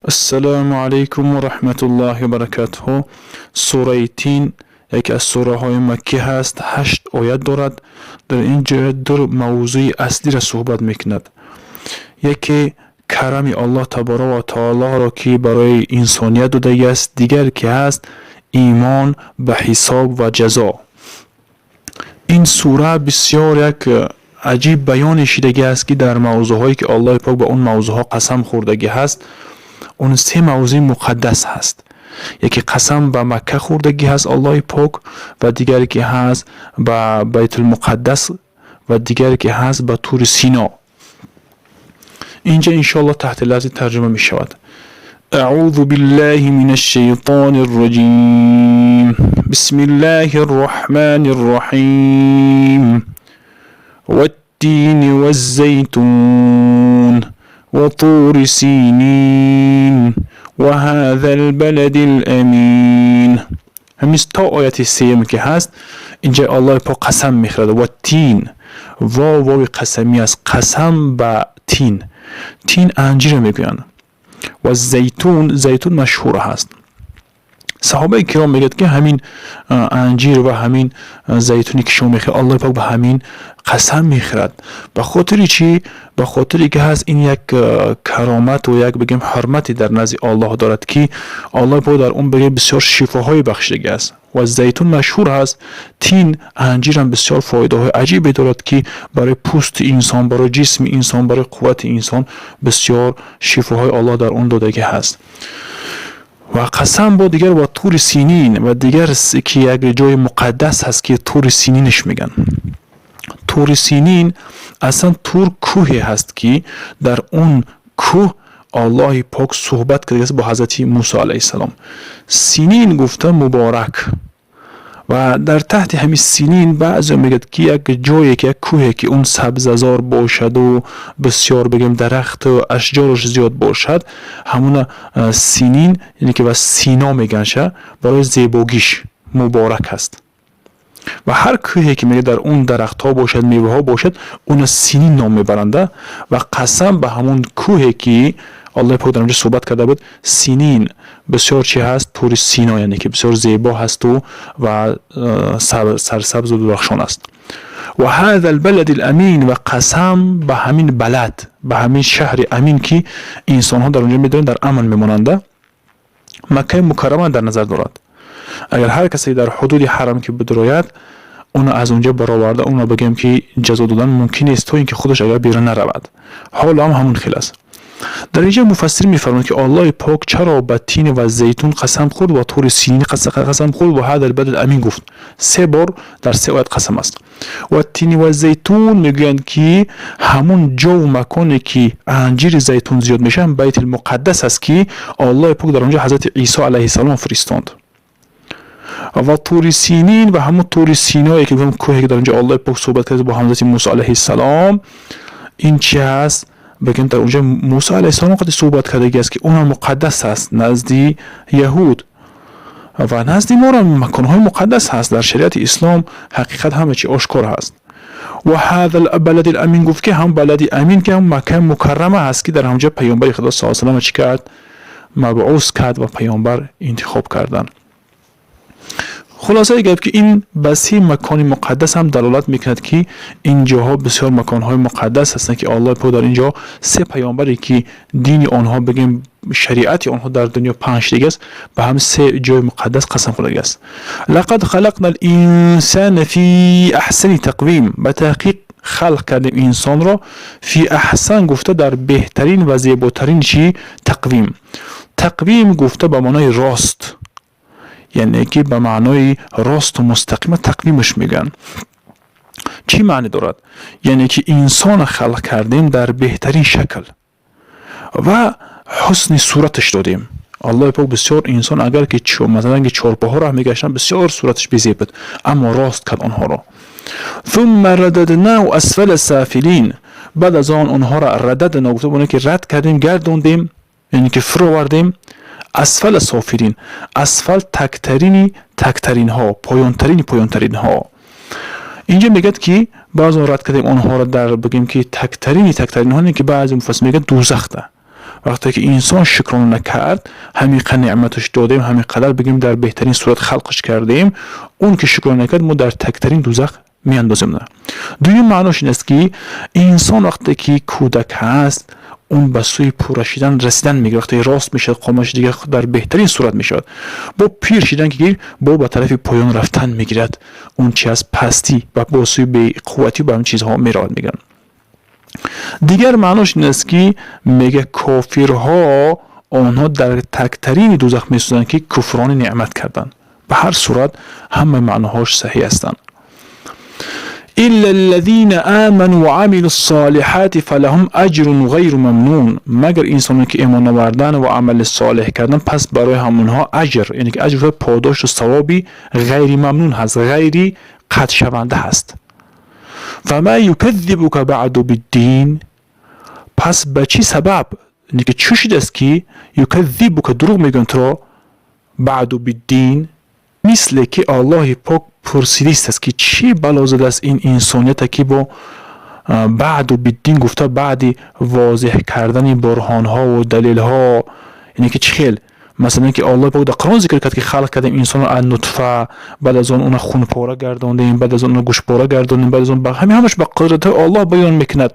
Ассалому алайкум ва раҳматуллоҳи ва баракатуҳу. Сураи Тин яке аз сураҳои маккӣ ҳаст, ҳашт оят дорад. Дар ин ҷо ду мавзӯи аслиро суҳбат мекунад. Яке карами Аллоҳ таборака ва таолоро, ки барои инсоният додагиаст, дигар ки ҳаст имон ба ҳисоб ва ҷазо. Ин сура бисёр як аҷиб баёне шидагӣ аст, ки дар мавзӯъҳое, ки Аллоҳи пок ба он мавзӯъҳо қасам хӯрдагӣ ҳаст, он се мавзӯи муқаддас ҳаст. Яке қасам ба Макка хӯрдагӣ ҳаст Аллоҳи пок, ва дигаре ки ҳаст ба Байтулмуқаддас, ва дигаре ки ҳаст ба Тури Сино. Инҷа иншоаллоҳ таҳти лафзи тарҷума мешавад. أعوذ بالله من الشيطان الرجيم. بسم الله الرحمن الرحيم. والتين والزيتون وطور سينين وهذا البلد الأمين. Ҳамин то ояти сеюм ки ҳаст, инҷа Аллоҳи пок қасам мехӯрад. والتين, во вови қасамӣ аст, қасам ба тин. Тин анҷиро мегӯянд ва зайтун, зайтун машҳур ҳаст. Саҳобаи киром мегӯяд, ки ҳамин анҷир ва ҳамин зайтуне, ки шумо мехӯред, Аллоҳи пок ба ҳамин қасам мехӯрад. Ба хотири чӣ? Ба хотире ки ҳаст ин як каромат ва як бигем ҳурмате дар назди Аллоҳ дорад, ки Аллоҳи пок дар он бигем бисёр шифоҳое бахшидагӣ аст. Ва зайтун машҳур ҳаст, тин анҷирам бисёр фоидаҳои аҷибе дорад, ки барои пӯсти инсон, барои ҷисми инсон, барои қуввати инсон бисёр шифоҳои Аллоҳ дар он додагӣ ҳаст. Ва қасам бо дигар ва Тури Синин, ва дигар ки як ҷои муқаддас ҳаст, ки Тури Сининш мегӯянд. Тури Синин аслан Тур кӯҳе ҳаст, ки дар он кӯҳ Аллоҳи пок суҳбат кардааст бо ҳазрати Мусо алайҳиссалом. Синин гуфта муборак, ва дар таҳти ҳамин синин баъзео мегӯяд, ки як ҷое, ки як кӯҳе, ки он сабзазор бошаду бисёр бигем дарахту ашҷораш зиёд бошад, ҳамуна синин, яъне ки ва сино мегӯянд, барои зебогиш муборак аст. Ва ҳар кӯҳе, ки мегӯяд дар он дарахтҳо бошад, меваҳо бошад, уна синин ном мебаранда. Ва қасам ба ҳамон кӯҳе, ки Аллоҳи пок дар онҷо суҳбат карда буд. Синин бисёр чи ҳаст? Тури Сино, яъне ки бисёр зебо ҳасту ва сарсабзу дурахшон аст. Ва ҳаза албалади ламин, ва қасам ба ҳамин балад, ба ҳамин шаҳри амин, ки инсонҳо дар онҷо медонанд, дар амн мемонанда. Маккаи Мукаррама дар назар дорад. Агар ҳар касе дар ҳудуди ҳарам ки бидрояд, уно аз онҷо бароварда, уно бигӯем ки ҷазо додан мумкин нест, то ин ки худаш агар берун наравад. Ҳоло ҳам ҳамон хел аст. Дар инҷа муфассир мефармояд, ки Аллоҳи пок чаро ба тин ва зайтун қасам хӯрд ва Тури Синин қасам хӯрд ва ҳаза албалад амин гуфт. Се бор дар се оят қасам аст. Ва тини ва зайтун мегӯянд, ки ҳамун ҷову маконе, ки анҷири зайтун зиёд мешавад, Байтулмуқаддас аст, ки Аллоҳи пок дар онҷо ҳазрати Исо алайҳиссалом фиристонд. Ва Тури Синин, ва ҳамун Тури Синое, ки гуфтам, кӯҳе, ки дар онҷо Аллоҳи пок суҳбат кард бо ҳазрати Мусо алайҳиссалом, ин чи ҳаст? Бигем, дар онҷо Мусо алайҳиссалом қади суҳбат кардагӣ аст, ки онам муқаддас аст назди яҳуд ва назди моро маконҳои муқаддас ҳаст. Дар шариати ислом ҳақиқат ҳама чи ошкор ҳаст. Ва ҳаза балади амин гуфт, ки ҳам балади амин, ки ҳам Маккаи Мукаррама ҳаст, ки дар ҳамҷо паёмбари Худо с салам чӣ кард? Мабъус кард ва паёмбар интихоб карданд. Хулосаи гап, ки ин ба се макони муқаддас ҳам далолат мекунад, ки ин ҷоҳо бисёр маконҳои муқаддас ҳастанд, ки Аллоҳи пок дар ин ҷо се паёмбаре, ки дини онҳо, бигем шариати онҳо дар дунё паҳн шудагӣ аст, ба ҳам се ҷои муқаддас қасам хӯрдагӣ аст. لقد خلقنا الإنسان في أحسن تقويم, ба таҳқиқ халқ кардем инсонро. في أحسن гуфта дар беҳтарин ва зеботарин чӣ? Тақвим. Тақвим гуфта ба маънои рост, яъне ки ба маънои росту мустақима тақвимаш мегӯянд. Чӣ маъне дорад? Яъне ки инсона халқ кардем дар беҳтарин шакл ва ҳусни сураташ додем. Аллоҳи пок бисёр инсон, агар ки масалан ки чорпоҳоро мегаштан, бисёр сураташ безеб буд, аммо рост кард онҳоро. ثم رددناه أسفل سافلين, баъд аз он онҳоро رددنا гуфта боне ки рад кардем, гардондем, яъне ки фуровардем. أسفل سافلين, أسفل тактарини тактаринҳо, поёнтарини поёнтаринҳо. Инҷа мегӯяд, ки баъзон рад кардем онҳоро дар бигем ки тактарини тактаринҳо, ки баъзе муфассир мегӯяд дӯзахта. Вақте ки инсон шукрона накард, ҳамин қадр неъматаш додем, ҳамин қадар, бигем, дар беҳтарин сурат халқаш кардем, он ки шукрона накард, мо дар тангтарин дӯзах меандозем. Дуюм маънош ин аст, ки инсон вақте ки кӯдак ҳаст, он ба сӯи пурра шидан расидан мегирад. Вақте рост мешавад қоматаш, дигар дар беҳтарин сурат мешавад. Бо пир шидан ки гирифт, бо ба тарафи поён рафтан мегирад. Он чи аст? Пастӣ ва бо сӯи беқувватӣ ба ҳамин чизҳо меравад, мегӯянд. Дигар маънош ин аст, ки мега кофирҳо, онҳо дар тангтарини дӯзах месӯзанд, ки куфрони неъмат карданд. Ба ҳар сурат, ҳама маъноҳош саҳеҳ ҳастанд. إلا الذين آمنوا وعملوا الصالحات فلهم أجر غير ممنون. Магар инсоне ки имон овардан ва амали солеҳ кардан, пас барои ҳамонҳо аҷр, яъне ки аҷр, подошу савоби ғайри мамнун ҳаст, ғайри қатъшаванда ҳаст. فما يكذبك بعد بالدين. Пас ба чӣ сабаб, яъне ки чӣ шудааст, ки يكذبك, дурӯғ мегӯянд туро, بعد بالدين? Мисле ки Аллоҳи пок пурсидист, ки чӣ бало задааст ин инсонията, ки бо بعد بالدين гуфта, баъди возеҳ кардани бурҳонҳову далелҳо. Яъне ки чӣ хел, масалан, ки Аллоҳи пок дар Қуръон зикр кард, ки халқ кардем инсонро аз нутфа, баъд аз он уна хунпора гардондем, баъд аз он уна гӯштпора гардондем, баъд аз он ҳами ҳамаш ба қудратҳои Аллоҳ баён мекунад.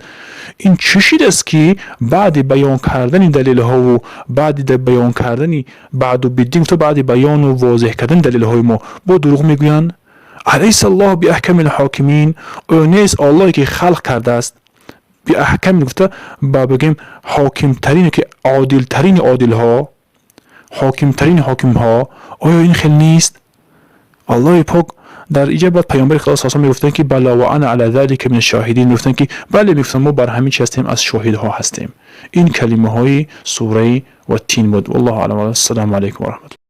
Ин чӣ шидааст, ки баъди баён кардани далелҳову баъди баён кардани بعد بالدين гуфта, баъди баёну возеҳ кардани далелҳои мо бо дурӯғ мегӯянд? أليس الله بأحكم الحاكمين? Оё нест Аллоҳе, ки халқ кардааст, بأحكم гуфта, ба бигем, ҳокимтарине, ки одилтарини одилҳо, ҳокимтарини ҳокимҳо, оё ин хел нест Аллоҳи пок? Дар иҷа баъд паёмбари Худо с мегуфтанд, ки بلى وأنا على ذلك من الشاهدين. Мегуфтанд, ки бале, мегуфтанд, мо бар ҳамин чи ҳастем, аз шоҳидҳо ҳастем. Ин калимаҳои сураи Ваттин буд. والله أعلم. السلام عليكم ورحمة الله.